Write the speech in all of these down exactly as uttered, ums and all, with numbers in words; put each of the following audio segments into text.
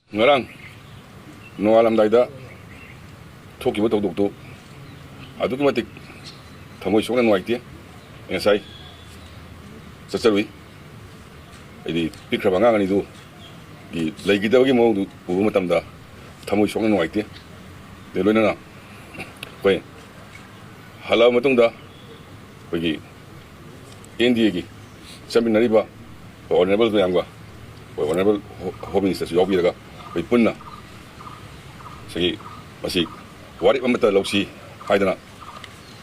ꯉꯔꯥꯡ ꯅꯣꯡꯉꯥꯜꯂꯝꯗꯥꯏꯗ ꯊꯣꯛꯈꯤꯕ ꯊꯧꯗꯣꯛꯇꯨ ꯑꯗꯨꯛꯀꯤ ꯃꯇꯤꯛ ꯊꯃꯣꯏ ꯁꯣꯛꯅ ꯅꯨꯡꯉꯥꯏꯇꯦ꯫ ꯉꯁꯥꯏ ꯆꯠꯆꯔꯨꯏ꯫ ꯍꯥꯏꯗꯤ, ꯄꯤꯛꯈ꯭ꯔꯕ ꯑꯉꯥꯡ ꯑꯅꯤꯗꯨꯒꯤ ꯂꯩꯈꯤꯗꯕꯒꯤ ꯃꯑꯣꯡꯗꯨ ꯎꯕ ꯃꯇꯝꯗ ꯊꯃꯣꯏ ꯁꯣꯛꯅ ꯅꯨꯡꯉꯥꯏꯇꯦ꯫ ꯑꯗꯩ ꯂꯣꯏꯅꯅ ꯑꯩꯈꯣꯏ ꯍꯜꯂꯛꯑꯕ ꯃꯇꯨꯡꯗ ꯑꯩꯈꯣꯏꯒꯤ ꯑꯦꯟ ꯗꯤ ꯑꯦꯒꯤ ꯆꯠꯃꯤꯟꯅꯔꯤꯕ ꯑꯩꯈꯣꯏ ꯑꯣꯅꯔꯦꯕꯜ ꯃꯌꯥꯝꯒ, ꯑꯩꯈꯣꯏ ꯑꯣꯅꯔꯦꯕꯜ ꯍꯣ-, ꯍꯣꯝ ꯃꯤꯅꯤꯁꯇꯔꯁꯨ ꯌꯥꯎꯕꯤꯔꯒ, ꯑꯩꯈꯣꯏ ꯄꯨꯟꯅ ꯉꯁꯥꯏꯒꯤ ꯃꯁꯤ ꯋꯥꯔꯦꯞ ꯑꯃꯠꯇ ꯂꯧꯁꯤ ꯍꯥꯏꯗꯅ,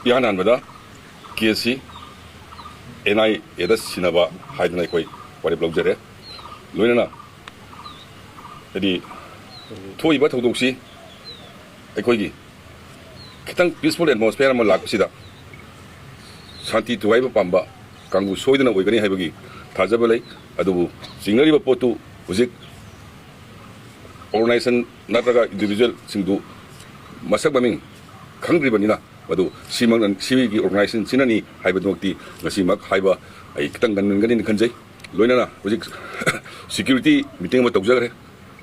ꯏꯍꯥꯟ ꯍꯥꯟꯕꯗ ꯀꯦꯁꯁꯤ ꯑꯦꯟ ꯑꯥꯏ ꯑꯦꯗ ꯁꯤꯟꯅꯕ ꯍꯥꯏꯗꯅ ꯑꯩꯈꯣꯏ ꯋꯥꯔꯦꯞ ꯂꯧꯖꯔꯦ꯫ ꯂꯣꯏꯅꯅ ꯍꯥꯏꯗꯤ ꯊꯣꯛꯏꯕ ꯊꯧꯗꯣꯛꯁꯤ ꯑꯩꯈꯣꯏꯒꯤ ꯈꯤꯇꯪ peaceful atmosphere ꯑꯃ ꯂꯥꯛꯄꯁꯤꯗ ꯁꯥꯟꯇꯤ ꯊꯨꯒꯥꯏꯕ ꯄꯥꯝꯕ ꯀꯥꯡꯕꯨ ꯁꯣꯏꯗꯅ ꯑꯣꯏꯒꯅꯤ ꯍꯥꯏꯕꯒꯤ ꯊꯥꯖꯕ ꯂꯩ꯫ ꯑꯗꯨꯕꯨ ꯆꯤꯡꯅꯔꯤꯕ ꯄꯣꯠꯇꯨ ꯍꯧꯖꯤꯛ organization ꯅꯠꯇ꯭ꯔꯒ individualꯁꯤꯡꯗꯨ ꯃꯁꯛ ꯃꯃꯤꯡ ꯈꯪꯗ꯭ꯔꯤꯕꯅꯤꯅ, ꯃꯗꯨ ꯁꯤꯃꯛꯅ, ꯁꯤꯒꯤ organizationꯁꯤꯅꯅꯤ ꯍꯥꯏꯕꯗꯨꯃꯛꯇꯤ ꯉꯁꯤꯃꯛ ꯍꯥꯏꯕ ꯑꯩ ꯈꯤꯇꯪ ꯉꯟꯃꯟꯒꯅꯤꯅ ꯈꯟꯖꯩ꯫ ꯂꯣꯏꯅꯅ ꯍꯧꯖꯤꯛ security meeting ꯑꯃ ꯇꯧꯖꯈ꯭ꯔꯦ,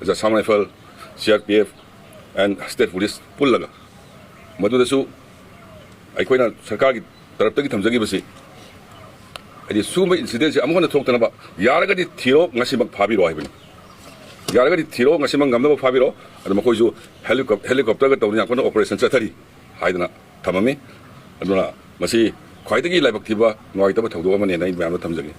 Assam rifles, C R P F and state police ꯄꯨꯜꯂꯒ꯫ ꯃꯗꯨꯗꯁꯨ ꯑꯩꯈꯣꯏꯅ ꯁꯔꯀꯥꯔꯒꯤ ꯇꯔꯞꯇꯒꯤ ꯊꯝꯖꯈꯤꯕꯁꯤ, ꯍꯥꯏꯗꯤ, ꯁꯤꯒꯨꯝꯕ incidentꯁꯦ ꯑꯃꯨꯛ ꯍꯟꯅ ꯊꯣꯛꯇꯅꯕ ꯌꯥꯔꯒꯗꯤ ꯊꯤꯔꯣ, ꯉꯁꯤꯃꯛ ꯐꯥꯕꯤꯔꯣ ꯍꯥꯏꯕꯅꯤ꯫ ꯌꯥꯔꯒꯗꯤ ꯊꯤꯔꯣ, ꯉꯁꯤꯃꯛ ꯉꯝꯅꯕ ꯐꯥꯕꯤꯔꯣ꯫ ꯑꯗꯣ ꯃꯈꯣꯏꯁꯨ helicop-, helicopterꯒ ꯇꯧꯗꯅ ꯌꯥꯝ ꯀꯟꯅ operation ꯆꯠꯊꯔꯤ ꯍꯥꯏꯗꯅ ꯊꯝꯃꯝꯃꯤ꯫ ꯑꯗꯨꯅ ꯃꯁꯤ ꯈ꯭ꯋꯥꯏꯗꯒꯤ ꯂꯥꯏꯕꯛ ꯊꯤꯕ, ꯅꯨꯡꯉꯥꯏꯇꯕ ꯊꯧꯗꯣꯛ ꯑꯃꯅꯦꯅ ꯑꯩ ꯃꯌꯥꯝꯗ ꯊꯝꯖꯒꯦ꯫